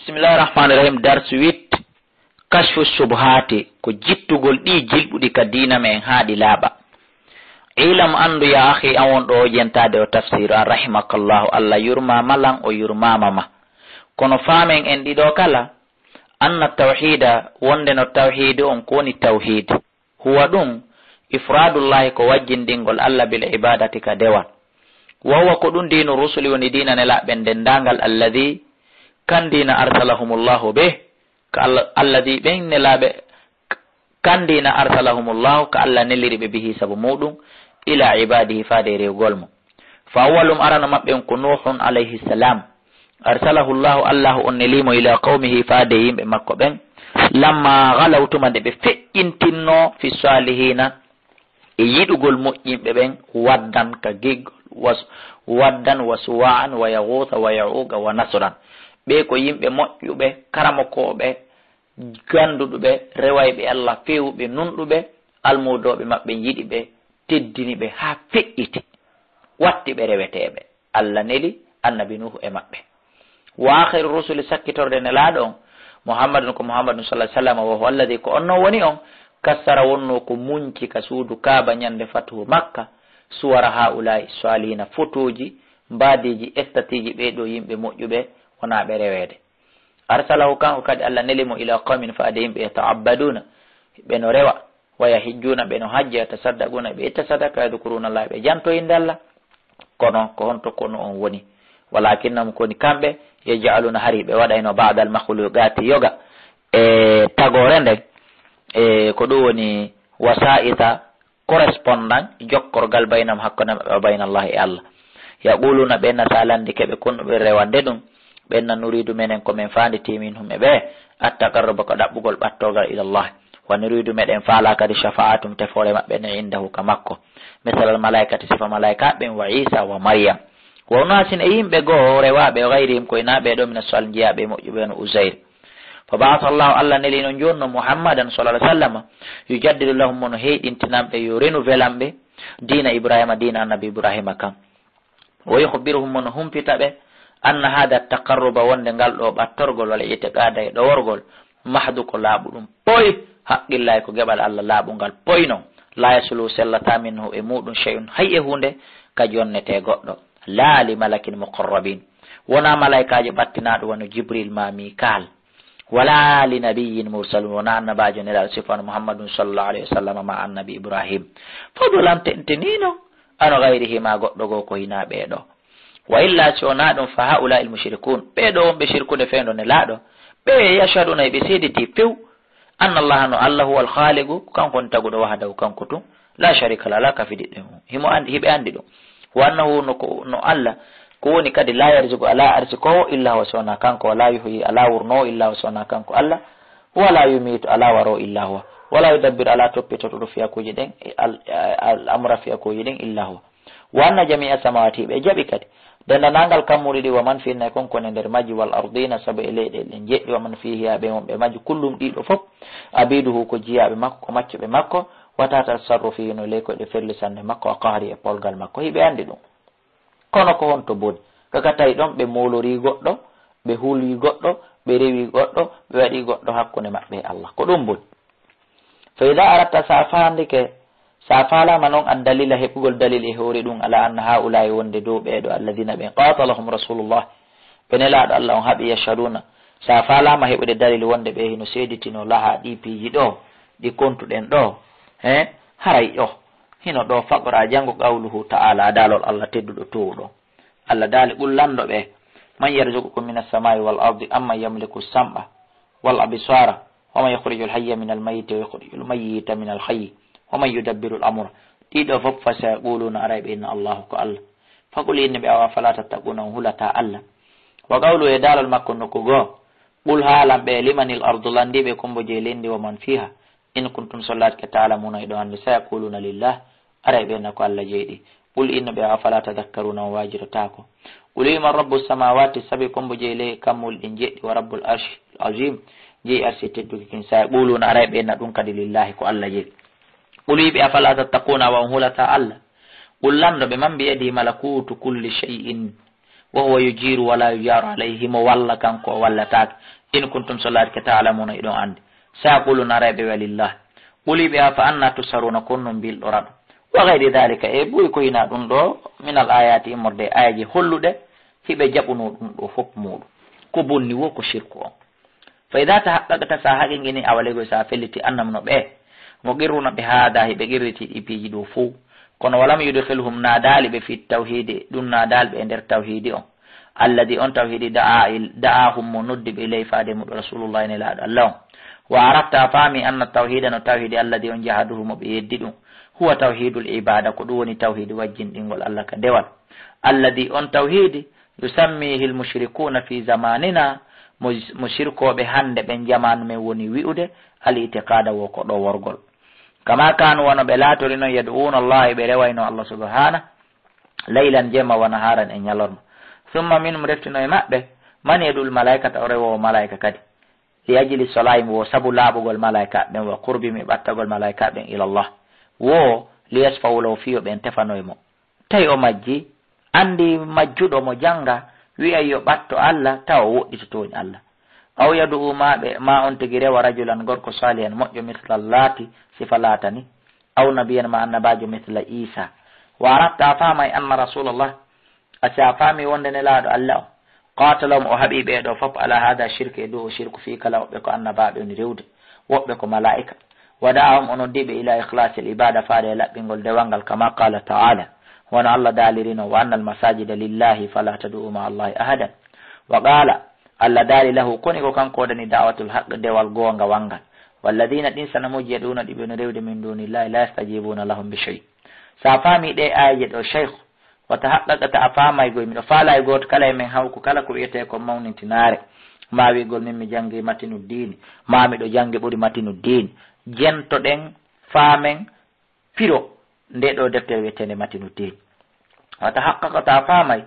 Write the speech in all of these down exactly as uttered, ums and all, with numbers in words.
Bismillahir Rahmanir Rahim, darsu huit, Kashfu Shubhati, ko jittugol ɗii jilɓuɗi ka diina men haa ɗi laaɓa. Ilam, anndu, yaa akhi, an wonɗo o jentaade o tafsiru an, rahimakallahu, Allah yurmaama lan, o yurmaama ma. Kono faamen en ɗiɗo kala, anna tawhida, wonde no tawhidu on ko woni tawhid. Huwa ɗun, ifraadullaahi ko wajjindingol Alla bil ibaadati ka dewal. Wa huwa ko ɗun diinu rusuli woni diina nelaaɓe ɓen denndaangal alladhi kan diina arsalahumullaahu bih, ka Alla, alladhi ɓen nelaaɓe kan diina arsalahumullaahu ka Alla neliri ɓe bihi sabu muuɗun ila ibaadihi faade e rewugol mo. Fa awwalum arano maɓɓe on ko Nuuhun alayhi salam. Arsalahu Allahu, Allahu on nelii mo ila qawmihi faade e yimɓe makko ɓen. Lamma ghalaw tuma nde ɓe feƴƴintinno fi salihina e yiɗugol moƴƴinɓe ɓen waddan ka giggol was waddan wa suwa'an wa yaghusa wa ya'uqa wa nasran. Ɓe ko yimɓe moƴƴuɓe, karamokooɓe, ganduɗuɓe, rewayɓe Allah, feewuɓe, nunɗuɓe, almuudooɓe maɓɓe yiɗi ɓe, teddini ɓe haa feƴƴiti, watti ɓe reweteeɓe. Allah neli Annabi Nuuhu e maɓɓe. Wa aakhiru rusuli, sakkitorde Nelaaɗo on, Muhammadun ko Muhammadun sallallahu alaihi wasallam, wa huwa alladhi, ko on non woni on, kassara wonnoo ko munci ka suudu Kaaba ñande fatuhu Makka, suwara haa'ulaa'i saalihina, fotooji, mbaadiiji, estatiiji ɓee ɗoo yimɓe moƴƴuɓe, wonaa ɓe reweede. Arsalahu, kanko kadi Allah neli mo, ila qawmin, faade yimɓe, yata'abbaduna, ɓe no rewa, wa yahijjuna, ɓe no hajja, yatasaddaquna, ɓe itta sadaka, yadhkuruna Allah, ɓe janto innde Allah. Kono ko honto kono on woni? Walakinnahum, ko woni kamɓe, yaj'aluna, hari ɓe waɗayno ba'dal makhluqati, yoga e tagoore nden, e ko ɗum woni wasa'ita, correspondant, jokkorgal, baynahum, hakkunde maɓɓe, wa bayna Allah e Allah. Yaquluna, ɓen na sa landike ɓe kon no ɓe rewande ɗum, ɓen na nuridu menen ko men faanditi minhum e ɓe, attaqarruba ko ɗaɓɓugol ɓattorgal ila Allah. Wa nuridu meɗen faala kadi shafa'atum tefoore maɓɓe ne indahu ka makko. Misalal malaikati sifa malaika ɓen wa Isa wa Maryam. Wa unasin e yimɓe goo rewaaɓe ghayrihim ko inaa ɓe ɗo mina sal jiyaaɓe e moƴƴuɓe no Uzair. Fa ba'atha Allahu, Allah neli non jooni non Muhammadan sallallahu alaihi wasallam, yujaddidu lahum, mo no heyɗintinan ɓe, yo renouvelan ɓe, diina Ibrahima, diina Annabi Ibrahima kan. Wa yukhbiruhum, mo no humpita ɓe, anna hadha taqarruba, wonde ngal ɗo ɓattorgol wal i'tiqada e ɗoworgol, mahdu ko laaɓuɗum poy, haqqillaahi ko geɓal Allah laaɓungal poy non, la yasulu sellata minhu e muɗum shay'un hay e huunde, ka jonnete goɗɗo, la li malakin muqarrabin, wona malaikaajo ɓattinaaɗo wano Jibril ma Mikaal. Wala li nabiyyin mursalun, wona annabaajo nelaaɗo sifano Muhammadun sallallahu alaihi wasallam ma annabi Ibrahim. Fadlan tentiniino, ano ghayrihima goɗɗo goo ko hinaa ɓee ɗoo. Wa illa si wonaa ɗum fa haula'il mushrikun, ɓee ɗoo wonɓe shirkude fewndo nelaaɗo, ɓe yashhaduna e ɓe seediti few, anna Allaha no Allah huwal khaliqu, ko kanko woni taguɗo wahdahu kanko tun, la sharika la, ala kafidiɗɗo e mum. Himo andi, hiɓe andi ɗum. Wa annahu no ko, no Allah, ko woni kadi la yarzuqu ala arsikowo illa huwa sona kanko, wa la yuhyi ala wurnowo illa huwa sona kanko Allah, wa la yumitu ala waro illa huwa, wa la yudabbiru ala toppitotoɗo fiyakuji ɗen, e al, al amra fiyakuji ɗen illa huwa. Wa anna jami'a samawati, ɓe jaɓi kadi. Dendanangal kammuuli ɗi, wa man fihinna, e kon ko woni nder majji, wal ardina, sabu e leyɗe ɗen jeɗɗi, wa man fiha, ɓe wonɓe majji, kullum ɗiɗo fof, abiduhu, ko jiyaaɓe makko, ko maccuɓe makko, wa tahta tasarrufihi, no ley koyɗe ferlisannde makko, wa qahri, e polgal makko, hiɓe anndi ɗum. Kono ko honto boni? Kaka tawi ɗon ɓe moolorii goɗɗo, ɓe hulii goɗɗo, ɓe rewii goɗɗo, ɓe waɗii goɗɗo hakkunde maɓɓe e Allah. Ko ɗum boni. Fa idha aradta, sa faandike, sa faalaama non ad-dalila, heɓugol dalil e hoore ɗum, ala anna haulaa'i, wonde dow ɓee ɗoo, alladhina, ɓen, qatalahum rasulullah, ɓe Nelaaɗo Allah on haɓi, yashhaduna, sa faalaama heɓude dalil wonde ɓe hino seeditinoo laha ɗii piiji ɗoo, ɗi kontuɗen ɗoo, he, haray ɗoo, hino ɗoo faqra, janngo qawluhu ta'ala, daalol Allah tedduɗo toowuɗo. Allah daali, qul, lanndo ɓe, man yarzuqukum minas samaa'i wal ardi, amman yamliku sam'a wal absara, wa man yukhrijul hayya minal mayyiti wa yukhrijul mayyita minal hayyi, wa man yudabbirul amra. Ɗiɗo fof, fa sayaquluna, aray ɓe inna Allahu ko Allah. Faqul, inni ɓe, awa fala tattaquna, on hulataa Allah. Wa qawlu, e daalol makko nokku goo, qul, haalan ɓe, limanil ardu, lanndiiɓe kumbo jey leydi, wa man fiha, in kuntum, so laatike, ta'lamuna, hiɗon anndi, sayaquluna lillah, aray ɓe na ko Allah jeyɗi. Qul, innu ɓe, afala tadhakkaruna, on waajidotaako? Qul, man rabbu samawati sabi, kombo jey ley kammuuli ɗin jeɗɗi, wa rabbul arshi azim, jey arsi tedduki kin, sayaquluna, aray ɓe na ɗum kadi lillahi, ko Allah jey. Qul, ɓe, afala tattaquna, wa on hulata Allah? Qul, lanndo ɓe, man biyadihi malakutu kulli shay'in, وهو يجير ولا يجار عليه, himo walla kanko o wallataake. إن كنتم, so laatike, تعلمون, hiɗon anndi. سيقولون, aray ɓe wi'a, لله. Ɓuli ɓe, فأنى تسحرون, ko honno mbilɗoraɗon. وغير ذلك, e buy ko hinaa ɗun ɗoo, من الآيات, immorde e aayeeje holluɗe hiɓe jaɓunoo ɗun ɗoo fow muuɗum. Ko bonni woo ko sirku on. فإذا تحققت, si a haqiqinii, a walegoy, si a felliti, أنهم, no ɓe, مقرون بهذا, hiɓe qirritii ɗii piiji ɗoo fow. Kono ولم يدخلهم, naadaali ɓe, في التوحيد, ɗun naadaali ɓe e nder tawhiidi on. الذي, on tawhiidi, دعا إل-, دعاهم, mo noddi ɓe, إليه, faade e muuɗum, رسول الله, Nelaaɗo Alla on. وعرفت, a faamii, أن التوحيد, no tawhiidi, الذي, on, جحدوه, mo ɓe yeddi ɗun, هو توحيد العبادة, ko ɗun woni tawhiidi wajjinɗingol Alla ka dewal. الذي, on tawhiidi, يسميه المشركون في زماننا, mo, mo sirkooɓe hande ɓen jamaanu men woni wi'ude, الاعتقاد, wo ko ɗoworgol. كما كانوا, wano ɓe laatori non, يدعون الله, ɓe rewaynoo Alla subhanahu, ليلا, jemma, ونهارا, e ɲalorma. ثم منهم, refti no e maɓɓe, من يدعو الملائكة, o rewoowo malaa'ika kadi, لأجل صلاحهم, wo sabu laaɓugol malaa'ikaaɓe ɓen, وقربهم, e ɓattagol malaa'ikaaɓe ɓen, إلى الله, wo ليشفعوا له, fii yo ɓen tefano e mo. Tawi o majjii, anndi majjuɗo mo jannga, wi'ay yo ɓatto Alla, tawa o woɗɗitotooyi Alla. أو يدعو, maa ɓe, maa on tigi rewa, رجلا, gorko, صالحا, moƴƴo, مثل اللات, sifa Laata ni, أو نبيا, maa annabaajo, مثل عيسى. وعرفت, a faamay, أن رسول الله, a si a faamii wonde Nelaaɗo Alla on, قاتلهم, o haɓii ɓee ɗoo fow, على هذا الشرك, e ɗoo shirku, fii kala woɓɓe ko annabaaɓe woni rewde, woɓɓe ko malaa'ika. ودعاهم, o noddi ɓe, إلى إخلاص العبادة, faade e laɓɓingol dewal ngal, كما قال تعالى, wano Alla daaliri non, وأن المساجد لله فلا تدعوا مع الله أحدا. وقال, Alla daali, له, koni ko kanko woodani, دعوة الحق, dewal goonga wal ngal. والذين, ɗin sanamuuji, يدعون, ɗi ɓe woni rewde, من دون الله لا يستجيبون لهم بشيء. Si a faamii ɗee aayeeje ɗoo, Shaykh, وتحققت, a faamay goy, miɗo faalaa e gooto kala e men hawku kala ko wi'etee kon mawnintinaare, maa wi'ugol min mi janngii Matinu Diini, maa miɗo janngi ɓuri Matinu Diini. Jentoɗen, faamen, firo ndee ɗoo deftere wi'eteende Matinu Diini. وتحققت, a faamay,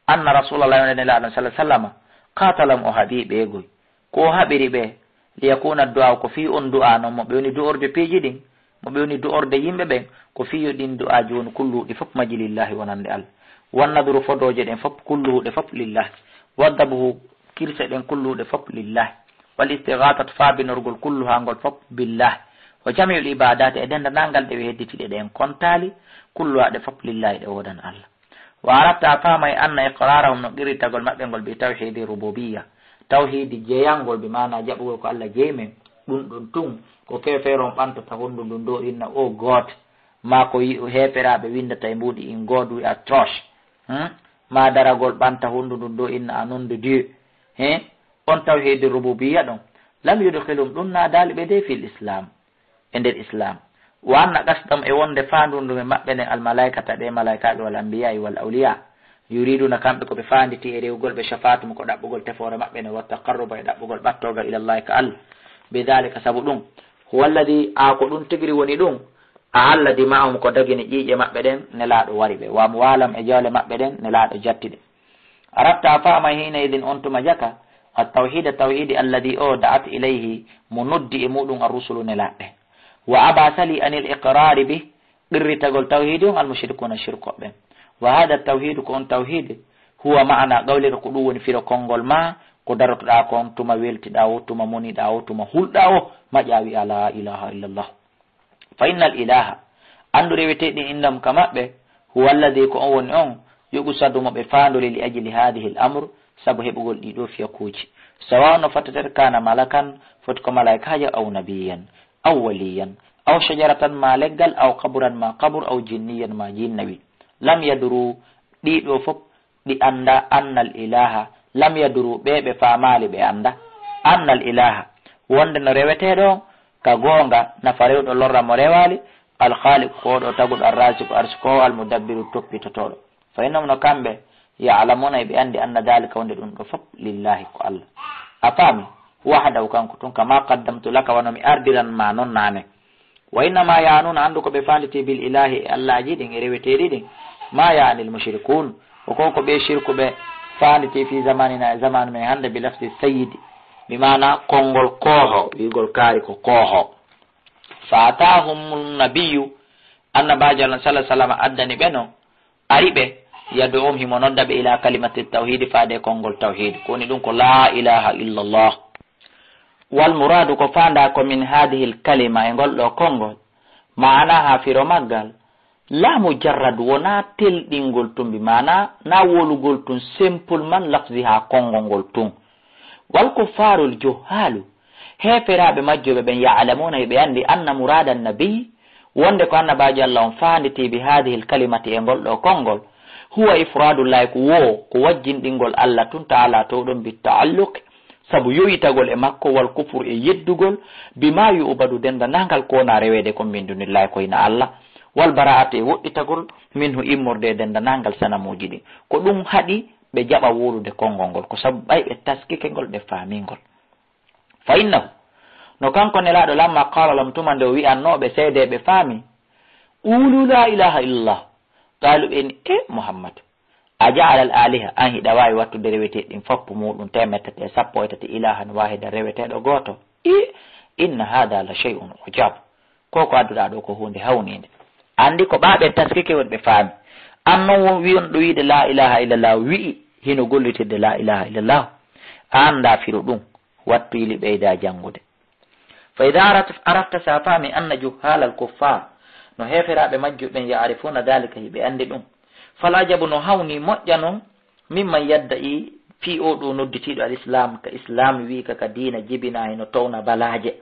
أن رسول الله, wonde Nelaaɗo, صلى الله عليه وسلم, قاتلهم, o haɓii ɓee goy. Ko o haɓiri ɓe, ليكون الدعاء, ko fii on du'aa non, mo ɓe woni du'orde piiji ɗin, mo ɓe woni du'orde yimɓe ɓen, ko fii yo ɗin du'aaji wonu kulluhu ɗi fow majji, لله, wonande Alla. والنذر, fodooje ɗen fow, kulluhu, ɗe fow, لله. والذبح, kirse ɗen, kulluhu, ɗe fow, لله. والاستغاثة, faabinorgol, kulluha, ngol fow, بالله. وجميع العبادات, e denndaangal ɗe ɓe hedditiiɗe ɗen kontaali, كلها, ɗe fow, لله, ɗe woodani Alla. وعرفت, a faamay, أن إقرارهم, no qirritagol maɓɓe ngol, بتوحيد الربوبية, tawhiidi jeyangol, bi maanaa jaɓugol ko Alla jeyi men, ɗun ɗon tun, ko keefeero on ɓantata hondu ndun ɗoo inna, "O God," maa ko yi-, heeferaaɓe winndata e mbuuɗi, "In God we are trash." Hmm? Maa daragol ɓanta hondu ndun ɗoo inna, "A nom de Dieu." He? On tawhiidi rububiyya ɗon, "لم يدخلهم," ɗun naadaali ɓe de, "في الإسلام," e nder Islaam. "وأن قصدهم," e wonde faandundu e maɓɓe nden, "الملائكة," ɓe malaa'ikaaɓe, "والأنبياء والأولياء," yuriduuna, kamɓe ko ɓe faanditii e rewugol ɓe, "شفاعتهم," ko ɗaɓɓugol tefoore maɓɓe nden, "والتقرب," e ɗaɓɓugol ɓattoogal, "إلى الله," ka Alla. "بذلك," sabu ɗun, "هو الذي," a ko ɗun tigiri woni ɗun, "أحل دماءهم," ko dagini ƴiiƴe maɓɓe ɗen, Nelaaɗo wari ɓe, "وأموالهم," e jawle maɓɓe ɗen, Nelaaɗo jatti ɗe. "عرفت," a faamay, "حينئذ," on tuma jaka, "التوحيد," tawhiidi, "الذي," o, "دعت إليه," mo noddi e muɗun, "الرسل," Nelaaɓe. "وأبى سلي عن الإقرار به," qirritagol tawhiidi on, "المشركون," shirkooɓe ɓen. "وهذا التوحيد," ko on tawhiidi, "هو معنى قولك," ko ɗun woni firo konngol maa, ko darotoɗaa kon, tuma weltiɗaa woo, tuma moniɗaa woo, tuma hulɗaa woo, maƴaa wi'aa, "لا إله إلا الله." "فإن الإله," anndu reweteeɗi ɗin, "عندهم," ka maɓɓe, "هو الذي," ko on woni on, "يقصد," mo ɓe faandori, "لأجل هذه الأمر," sabu heɓugol ɗii ɗoo fiyakuuji. "سواء," no fottirta, "كان ملكا," foti ko malaa'ikaajo, "أو نبيا," "أو وليا," "أو شجرة," maa leggal, "أو قبرا," maa qabru, "أو جنيا," maa jinnawi. "لم يدروا," ɗii ɗoo fow ɗi anndaa, "أن الإله," "لم يدروا," ɓe ɓe faamaali, ɓe anndaa, "أن الإله," wonde no reweteeɗo on ka goonga, nafa rewɗo, lorra mo rewaali, "الخالق," ko o ɗoo taguɗo, "الرازق," arsikoowo, "المدبر," toppitotooɗo. "فإنهم," no kamɓe, "يعلمون," ɓe anndi, "أن ذلك," wonde ɗun ɗoo fow, "لله," ko Alla. A faami? "وحده," kanko tun, "كما قدمت لك," wano mi ardiran maa non naane. "وإنما يعنون," anndu ko ɓe faanditii, "بالإله," e allaaji ɗin, e reweteeɗi ɗin, "ما يعني المشركون," ko ko, ko ɓee shirkuɓe faanditii, "في زماننا," e zamaanu men hande, "بلفظ السيد," bi maanaa konngol kooho, wi'ugol kaari ko kooho. "فأتاهم النبي," Annabaajo Alla, صلى الله عليه وسلم, addani ɓe non, ari ɓe, Yad'uhum, himo nodda ɓe, ila kalimati tawhidi, faade konngol tawhid. Ko woni ɗum ko la ilaha illallah. Wal muradu, ko faandaa ko min hadihil kalima, e ngol ɗoo konngol, maanaha, firo maggal, la mujarrad, wonaa telɗingol tun, bi maana, na wolugol tun simple man lafziha, konngol ngol tun. Wal kuffarul juhalu, heeferaaɓe majjuɓe ɓen, ya'lamuna, hiɓe anndi, anna murada nabi, wonde ko annabaajo Allah on faanditii bi hadihil kalimati, e ngol ɗoo konngol, huwa ifradullahi, ko woo, ko wajjinɗingol Allah tun, ta'ala, towɗon, bi ta'alluq, sabu yoyitagol e makko, wal kufru, e yeddugol, bima yu'badu, denndanangal ko wona reweede kon, min dunillahi, ko hina Allah, wal bara'atu, e woɗɗitagol, minhu, immorde e denndanangal sanamuuji ɗin. Ko ɗum haɗi ɓe jaɓa wowlude konngol ngol, ko sabu ɓay ɓe taskike ngol, ɓe faamii ngol. Fa innahu, no kanko Nelaaɗo, lamma qala lahum, tuma nde o wi'annoo ɓe, seedee ɓe faami, qulu la ilaha illallah, qaalu, ɓe ni, e Muhammad, a ja'ala al aliha, an hiɗa waawi wattude reweteeɗi ɗin foppu muuɗum, teemettati e sappo e tati, ilahan wahidan, reweteeɗo gooto? I, inna hada la shay'un ujab. Ko ko adduɗaa ɗoo ko huunde hawniinde. Anndi ko ɓaa ɓe taskike woni ɓe faami. An non won wi'on ɗo wi'ude la ilaha illallah, wi'i hino gollitirde la ilaha illallah. A anndaa firo ɗum, wattu yili ɓeydaa janngude. Fa idha araf-, arafta, sa faami, anna juhhalal kuffar, no heeferaaɓe majjuɓe ɓen, ya'rifuna dhalika, hiɓe anndi ɗum. Fal ajabu, no hawni moƴƴa non, mimman yadda'i, fii oo ɗoo nodditiiɗo al-Islam, ka Islam wi'i ka, ka diina jibinaa, hino towna balaaje.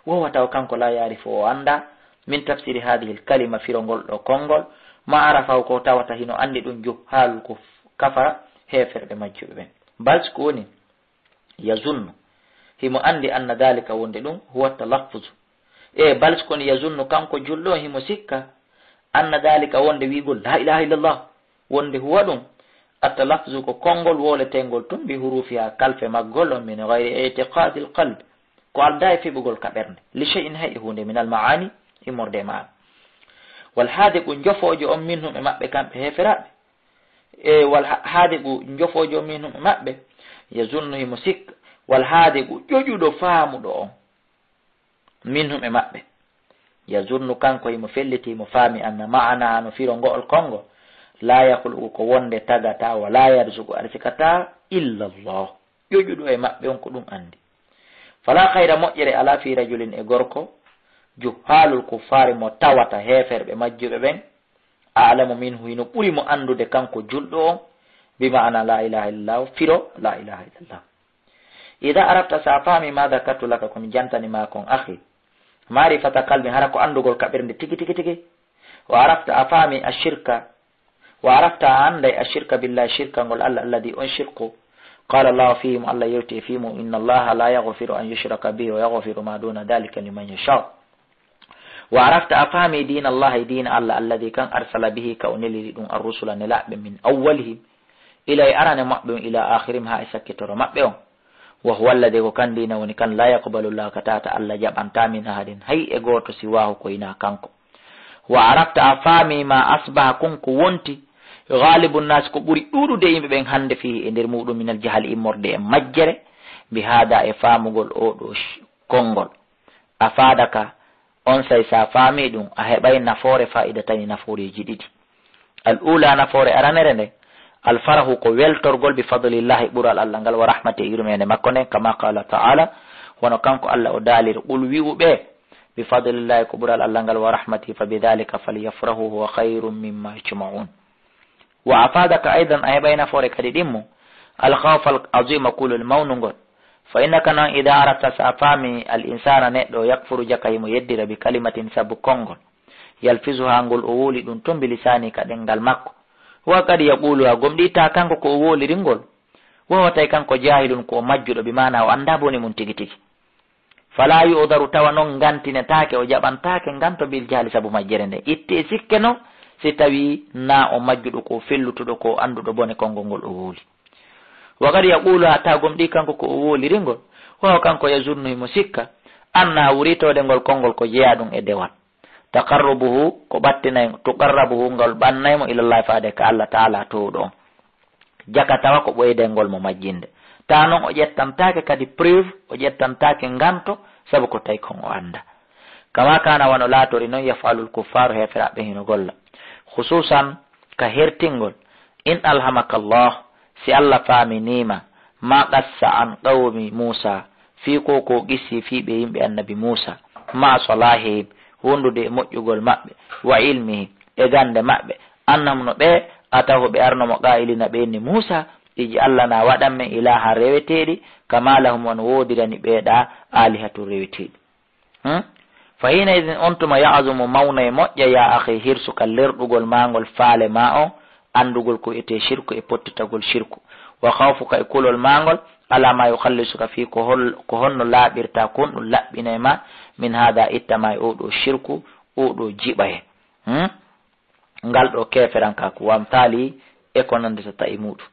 Wa huwa, tawa kanko, laa ya'rifu, o anndaa, min tafsiri haadihil kalima, firo ngol ɗoo konngol, maa arafahu, ko tawata hino anndi ɗum, juhhaalul kuf-, kafara, heeferɓe majjuɓe ɓen. Bal, ko woni, yazunnu, himo anndi, anna daalika, wonde ɗum, huwa talaffuzu. E bal, ko woni, yazunnu, kanko julɗo on, himo sikka, anna daalika, wonde wi'ugol, laa ilaaha illallah, wonde huwa ɗum, at-talaffuzu, ko konngol wowleteengol tun, bi hurufiha, kalfe maggol on, min gayri i'tiqaadil qalbi, ko aldaa e fiɓugol ka ɓernde, li shay'in, hay e huunde, minal ma'ani, immorde e maana. Wal haadiqu, njofoojo on, minhum, e maɓɓe kamɓe heeferaaɓe, e wal ha-, haadiqu, njofoojo on, minhum, e maɓɓe, yazunnu, himo sikka, wal haadiqu, ƴoƴuɗo faamuɗo on, minhum, e maɓɓe, yazunnu, kanko himo felliti, himo faami, anna ma'ana, no firo ngo'ol konngol, laa yakhluqu, ko wonde tagataa, wa laa yarzuqu, arsikataa, illa Allah. Ƴoƴuɗo e maɓɓe on ko ɗum anndi. Falaa khayra, moƴƴere alaa, fii rajulin, e gorko, juhhaalul kuffaari, mo tawata heeferɓe majjuɓe ɓen, a'lamu minhu, hino ɓuri mo anndude kanko julɗo on, bi ma'ana laa ilaaha illallah, firo laa ilaaha illallah. Idaa arafta, sa faami, maa dhakartu laka, ko mi jantani maa kon, akhi, ma'rifata qalbi, hara ko anndugol ka ɓernde tigi, tigi, tigi. Wa arafta, a faami, ashirka, wa arafta, a annday, ashirka billahi, shirka ngol Allah, alladhi, on shirku, qala Allahu fihi, mo Allah yewti e fii mun, inna Allaha la yaghfiru an yushraka bihi wa yaghfiru ma duna dhalika liman yasha. Wa arafta, a faami, diina Allahi, diina Allah, alladhi, kan, arsala bihi, ka o neliri ɗum, ar-rusula, nelaaɓe, min awwalihim, ila, e arane maɓɓe on, ila akhirihim, haa e sakkitoro maɓɓe on. Wa huwa alladhi, ko kan diina woni kan, la yaqbalu Allahu, ka tawata Allah jaɓantaa, min ahadin, hay e gooto, siwahu, ko hinaa kanko. Wa arafta, a faami, ma asbaha, kon ko wonti, ghalibu nnaasi, ko ɓuri ɗuuɗude yimɓe ɓen hannde, fihi, e nder muuɗum, minal jahali, immorde e majjere, bi haada, e faamugol oo ɗoo sh-, konngol. Afaadaka, onsay sa faami ɗum, a heɓay nafoore, faa'ida tani, nafooreeji ɗiɗi. Al uula, nafoore aranere nden, al farahu, ko weltorgol, bi fadlillahi, ɓural Allah ngal, wa rahmati, e yurmeende makko nden, kama qala ta'ala, wano kanko Allah o daaliri, qul, wi'u ɓe, bi fadlillahi, ko ɓural Allah ngal, wa rahmatihi, fa bidhalika falyafrahu huwa khayrun mimma yajma'un. Wa afadaka aydan, a heɓay nafoore kadi ɗimmo, al khawfa al azima, kulol mawnungol. Fa innaka, non, ida arafta, sa faami, al insana, neɗɗo, yakfuru, jaka, himo yeddira, bi kalimatin, sabu konngol, yalfizuha, ngol o wowli ɗum ton, bi lisani, ka ɗemngal makko. Wa qad yaquluha, gomɗii ta kanko ko o wowliri ngol. Wa huwa, tawi kanko, jahilun, ko o majjuɗo, bi maana o anndaa bone mun tigi tigi. Fala yu'daru, tawa non ngantinetaake, o jaɓantaake nganto, bil jahli, sabu majjere nden. Itte e sikke non, si tawii na o majjuɗo, ko o fellutuɗo, ko o annduɗo bone konngol ngol o wowli. Wa qad yaquluha, tawa gomɗii kanko ko o wowliri ngol. Wa huwa, kanko, yazunnu, himo sikka, annaha, wuritoode ngol konngol, ko jeyaa ɗum e dewal. Taqarrubuhu, ko ɓattinay, tuqarrabuhu, ngol ɓannay mo, ilallahi, faade ka Allah ta'ala toowɗo on. Jaka tawa ko ɓoydengol mo majjinde. Taa non o ƴettantaake kadi preuve, o ƴettantaake nganto, sabu ko tawi kon o anndaa. Kama kana, wano laatori non, yaf'alul kuffaaru, heeferaaɓe hino golla. Khususan, ka hertingol, In alhamaka Allah, si Alla faaminii ma, ma qassa an qawmi Muusa, fii ko ko qissi fii ɓe yimɓe Annabi Muusa, ma salahihim, wondude e moƴƴugol maɓɓe, wa ilmihim, e gannde maɓɓe, annahum no ɓe, atahu ɓe arno mo qaa'ilina ɓe inni Muusa, ij'al lana waɗan men ilahan reweteeɗi, kama lahum on woodirani ɓee ɗaa aalihatun reweteeɗi. Hmm? Fa hiina idin on tuma ya'zumu mawna e moƴƴa ya akhi hirsuka lerɗugol maa ngol faale maa on, anndugol ko wi'etee shirku e pottitagol shirku. Wa khawfuka e kulol maa ngol, ala ma yukhallisuka fii ko hol-, ko honno laaɓirta kon ɗum laɓɓinay ma, min haada itta ma e oo ɗoo shirku, oo ɗoo jiɓa hen. Hmm? Ngal ɗoo keeferankaaku, wa amthaalihi e ko nannditata e muuɗum.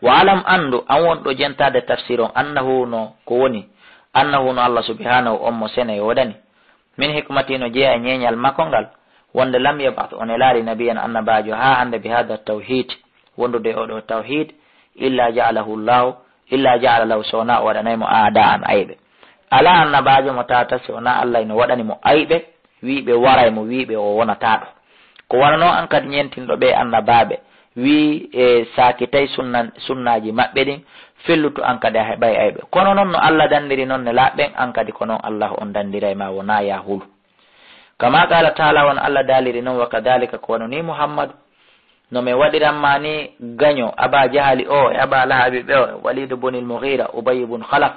Wa alam anndu, an wonɗo jentaade tafsir on, annahu no ko woni, annahu no Allah subhanahu on mo sene e woɗani. Min hikmati no jeyaa e ñeeñal makko ngal, wonde lam yab'ath o nelaali nabiyan annabaajo haa hannde bi hada tawhid, wondude e oɗo tawhid, illa ja'alahu Allahu, illa ja'ala lahu so wonaa o waɗanay mo aada an ayɓe. Alaa annabaajo mo tawata si wonaa Allah ino waɗani mo ayɓe, wiiɓe waray mo, wiiɓe o wonataɗo. Ko wano non an kadi ñentinɗo ɓee annabaaɓe, wii e saakitay sunna, sunnaaji maɓɓe ɗin, fellutu an kadi a heɓay ayɓe. Kono non no Allah dandiri non nelaaɓe ɓen, an kadi ko non Allah on dandiray ma, wonaa ya hulu. Kama qala taala, wano Allah daaliri non, wa kadhalika, ko wano ni Muhammadu, no men waɗiran ma ni gaño, Aba Jahali o, e Aba Lahabi ɓe o, e Walidu bunil Mughira, Ubayy bun Khalaf,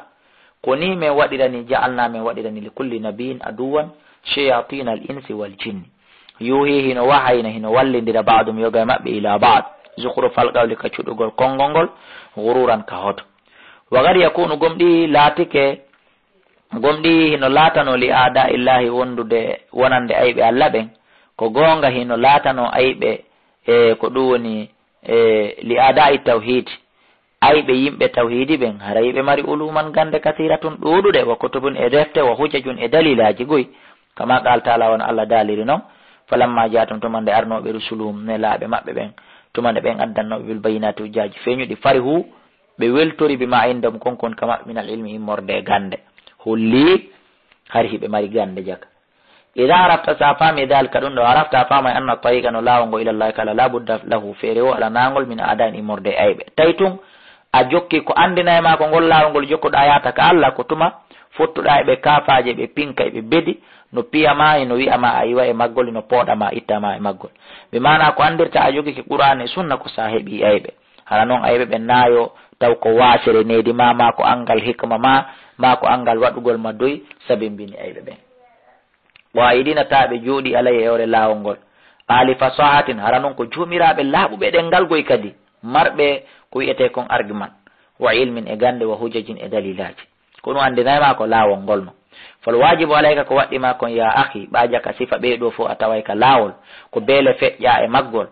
ko ni men waɗirani, ja'alna, men waɗirani li kulli nabiyyin aduwwan shayatina al insi wal jinni. Yuhi hino wahayna, hino wallindira ba'dum yoga e maɓɓe ila ba'd. Zukhrufal qawli ka cuɗugol konngol ngol, ghururan ka hoto. Wa qad yakunu gomɗi laatike, gomɗi hino laatanoo li aada illahi wondude wonande ayɓe Alla ɓen. Ko goonga hino laatanoo ayɓe, e ko ɗum woni, e li aada i tawhid. Ayɓe yimɓe tawhiidi ɓen, haray ɓe mari uluman gannde kasiiratun ɗuuɗuɗe, wa kutubun e defte, wa hujajun e dalilaaji goy. Kama qaala taala, wano Alla daaliri non, falamma jaatum, tuma nde arnooɓe rusuluhum, nelaaɓe maɓɓe ɓen, tuma nde ɓen addannooɓe bil bayyinaati hujjaaji feeñuɗi, farihu, ɓe weltori bima indahum kon kon ka maɓɓe minal ilmi immorde e gannde. Holli hari hiɓe mari gannde jaka. Idaa arafta, si a faami daalika ɗum ɗoo, arafta, a faamay anna tariqa no laawol ngol ilallahi taala laa budda lahu, feere wo alanaangol min aada'in immorde e ayɓe. Tawi tun a jokki ko anndinay maa ko ngol laawol ngol jokkuɗaa yaata ka Alla, ko tuma fottuɗaa e ɓe kaafaaje, ɓe pinka, e ɓe bedi, no piya maa, e no wi'a maa a iwa e maggol, e no pooɗa maa itta maa e maggol. Bi maanaa ko anndirta a jogike Qur'aana e Sunna ko si a heɓii ayɓe. Hara non ayɓe ɓen naa yo taw ko waasere needi maa, maa ko anngal hikma maa, maa ko anngal waɗugol ma doy sabimbini ayɓe ɓen. Wa aidina, taa ɓe jooɗii alayya e hoore laawol ngol. Ahli fasahatin, hara non ko joomiraaɓe laaɓuɓe ɗemngal goy kadi, marɓe ko wi'etee kon argument, wa ilmin e gannde, wa hujajin e dalilaaji. Ko ɗum anndinay maa ko laawol ngol non. Fal waajibu alayka, ko waɗɗii maa kon, yaa akhi, ɓaa jaka sifa ɓee ɗoo fow a taway ka laawol, ko beele feƴƴaa e maggol.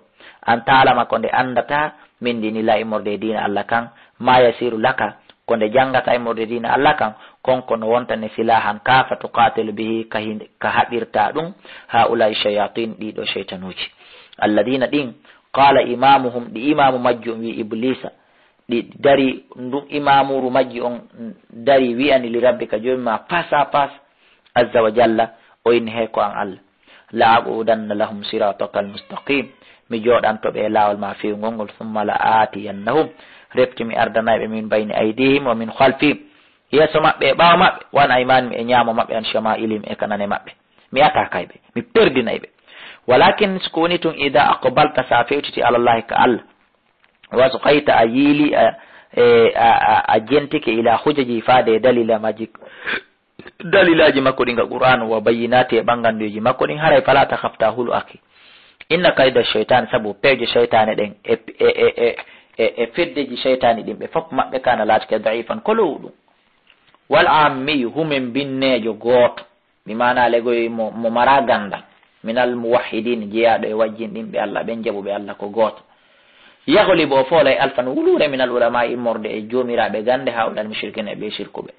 An taalama, ko nde anndataa, min diinillaahi, immorde e diina Alla kan, maa yasiru laka, ko nde janngataa immorde diina Alla kan, kon ko no wontane silaahan kaa fa tuqaatilu bihi, ka hin-, ka haɓirtaa ɗum, haa'ulaa'i shayaatiin, ɗii ɗoo shaytanuuji. Alladiina ɗin, qaala imaamuhum, ɗi imaamu majji on wi'i Ibliisa, ɗi dari, ndun imaamuru majji on dari wi'ani li rabbika, Joomi maa, face à face, azza wa jalla, o inni, hey ko an Alla. La aqudanna lahum siratakal mustaqim. Mi jooɗanto ɓe e laawol maa fewngol ngol, summa la aatiyannahum. Refti mi ardanay ɓe min bayni aydihim wa min khalfihim. Yeeso maɓɓe e ɓaawo maɓɓe, wa an aymanihim e ñaamo maɓɓe, an shama'ilihim e ka nane maɓɓe. Mi atakay ɓe, mi perdinay ɓe. Walakin si ko woni tun, ida aqbalta, sa fewtiti alallahi ka Alla. Wasghayta, a yiili, a, e, a, a, a jentike ila hujaji, faade e dalila maji, dalilaaji makko ɗin ka Qur'aanu, wa bayyinaati, e ɓannganndeeji makko ɗin, haray fala takhaf, taa hulu, akhi. Inna kayda shaytaani, sabu pewje shaytaane ɗen, e, e, e feddeji shaytaani ɗin, ɓe fof maɓɓe kaana laatike da'ifan, ko lowɗum. Wal aammiyu, humen binneejo gooto. Bi maanaa legoy mo, mo maraa ganndal. Minal muwahhidiin, jeyaaɗo e wajjinɗinɓe Alla, ɓen jaɓuɓe Alla ko gooto. Yaghlibu, o foolay alfan wuluure minal ulamaa'i, immorde e joomiraaɓe gannde, haa'ulal mushrikiina, e ɓee sirkuɓe.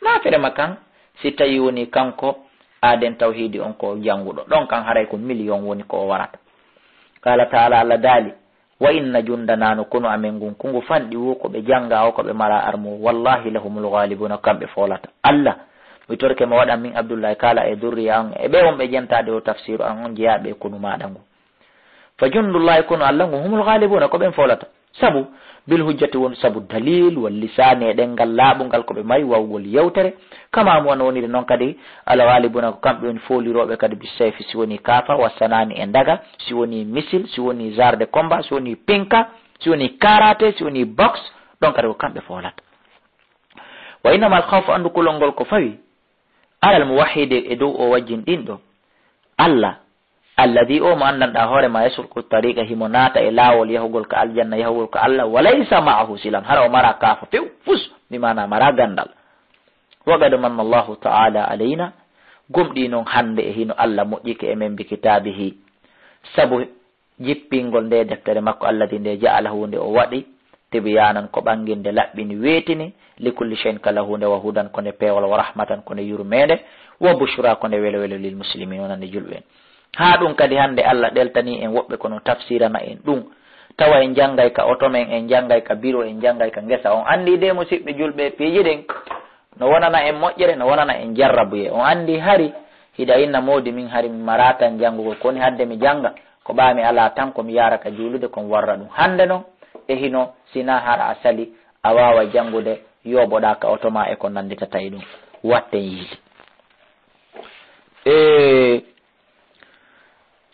Naafere ma kan, si tawii wonii kanko aaden tawhiidi on ko jannguɗo, ɗon kan haray ko miliyon woni ko o warata. Qaala ta'aala, Alla daali, Wa inna jundanaa, no konu amen ngun, ko ngu fanɗi woo, ko ɓe janngaa woo, ko ɓe maraa armu woo, wallaahi lahumul ghaalibuuna, kamɓe foolata. Alla, mi torike ma waɗan min Abdullaahi Kaala e durriya an, e ɓee wonɓe jentaade oo tafsiiru an on, jeyaaɓe e konu maaɗa ngun. Fa jundullahi, kono Alla ngun, humul ghalibuna, ko ɓen foolata. Sabu, bil hujjati, won sabu dalil, wal lisani, e ɗemngal laaɓungal ko ɓe mari wawugol yewtere. Kama mu wano woniri non kadi, al ghalibuna, ko kamɓe woni foolirooɓe kadi, bi sayfi, si woni kaafa, wa sanani, e ndaga, si woni misil, si woni genre de combat, si woni pinka, si woni karate, si woni boxe, ɗon kadi ko kamɓe foolata. Wa innama al khawfu, anndu kulol ngol ko fawi, alal muwahhidi, e dow o wajjinɗinɗo Alla, alladhi, o mo anndanɗaa hoore ma, yasluku tariqa, himo naata e laawol yahugol ka aljanna, yahugol ka Alla, wa laysa ma'ahu silam, hara o maraa kaafa few fus, bi maana maraa ganndal. Wa qad manna Allahu ta'ala alayna, gomɗii non hannde e hino Alla moƴƴike e men bi kitaabihi, sabu jippingol nde deftere makko, alladhi, nde ja'alahu, nde o waɗi, tibyaanan, ko ɓannginde, laɓɓini, weetini, li kulli shay'in, kala huunde, wa hudan, ko nde peewal, wa rahmatan, ko nde yurmeende, wa bushra, ko nde welo-welo, lil muslimin, wonande julɓe ɓen. Haa ɗun kadi hannde Alla ɗeltanii en woɓɓe kono tafsirana en ɗun. Tawa en janngay ka oto men, en janngay ka biro, en janngay ka ngesa. On anndii de, musiɓɓe julɓe, piiji ɗin no wonana en moƴƴere, no wonana en jarrabuyee. On anndii hari hiɗa inna moodi min hari mi maraa tan janngugol. Ko woni hadde mi jannga? Ko ɓaa mi alaa tan ko mi yaara ka juulude ko mi warra ɗun. Hannde non e hino, si naa hara a sali, a waaway janngude, yooɓoɗaa ka oto maa e ko nannditata e ɗun. Watten yiili. E,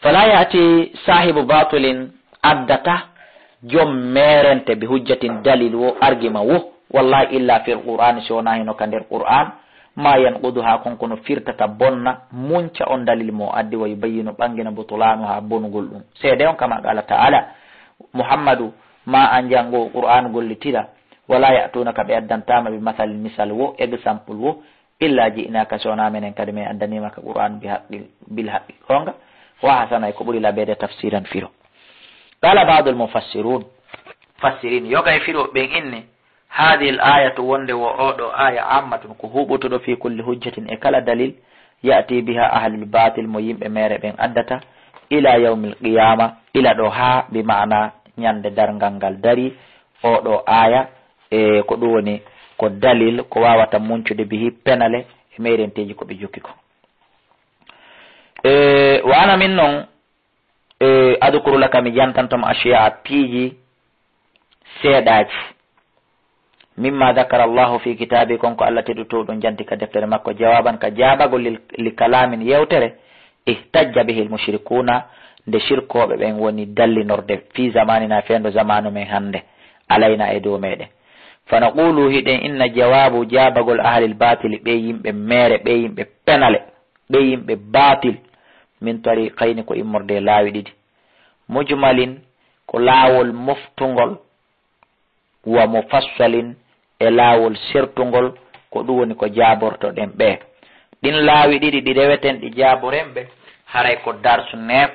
fala ya'ti sahibu batilin, addata jom meerente, bi hujjatin, dalil wo, argument wo, wallahi, illa fil Qur'ani, si wonaa hino ka nder Qur'an, ma yanquduha, kon kono firtata, bonna, munca on dalil mo addi, wa yubayyinu, ɓanngina, butlanuha, bonugol ɗun. Seede on kama qala ta'ala, Muhammadu, ma an janngo Qur'an gollitira, wala ya'tunaka, ɓe addantaama, bi masalin, misal wo, exemple wo, illa ji'naka, si wonaa menen kadi men addaniima ka Qur'an bi haqqi, bil haqqi, goonga, wa ahsana, e ko ɓuri labeede, tafsiran, firo. Qala ba'dul mufassirun, mufassirin, yoga e firooɓe ɓen inni, hadhihi al ayatu, wonde wo oo ɗoo aya, ammatun, ko huuɓutuɗo, fi kulli hujjatin, e kala dalil, ya'ti biha ahlul batil, mo yimɓe meere ɓen addata, ila yawmil qiyama, ila ɗoo haa, bi ma'ana ñande darngal ngal darii, oo ɗoo aya, e ko ɗun woni ko dalil ko waawata muncude bihi penale e meerenteeji ko ɓe jokki kon. E, wa ana min non, e, adkuru laka, mi jantanto ma, ashiya'a, piiji seeɗaaji. Mimma dhakara Allahu fi kitaabi, kon ko Alla teddunaaɗo ɗun janti ka deftere makko, jawaaban, ka jaabagol lil, li kalaamin, yewtere, ihtajja bihi al mushrikuuna, nde shirkooɓe ɓen woni dallinorde, fi zamanina, fewndo zamanu men hannde, alayna, e dow meɗen. Fa naqulu, hiɗen inna, jawaabu, jaabagol, ahlil baatili, ɓe yimɓe meere, ɓe yimɓe penale, ɓe yimɓe baatil, min tariqayni, ko immorde e laawi ɗiɗi. Mujmalin, ko laawol moftungol, wa mufassalin, e laawol sertungol, ko ɗun woni ko jaabortoɗen ɓe. Ɗin laawi ɗiɗi ɗi reweten, ɗi jaaboren ɓe, haray ko darsu neuf,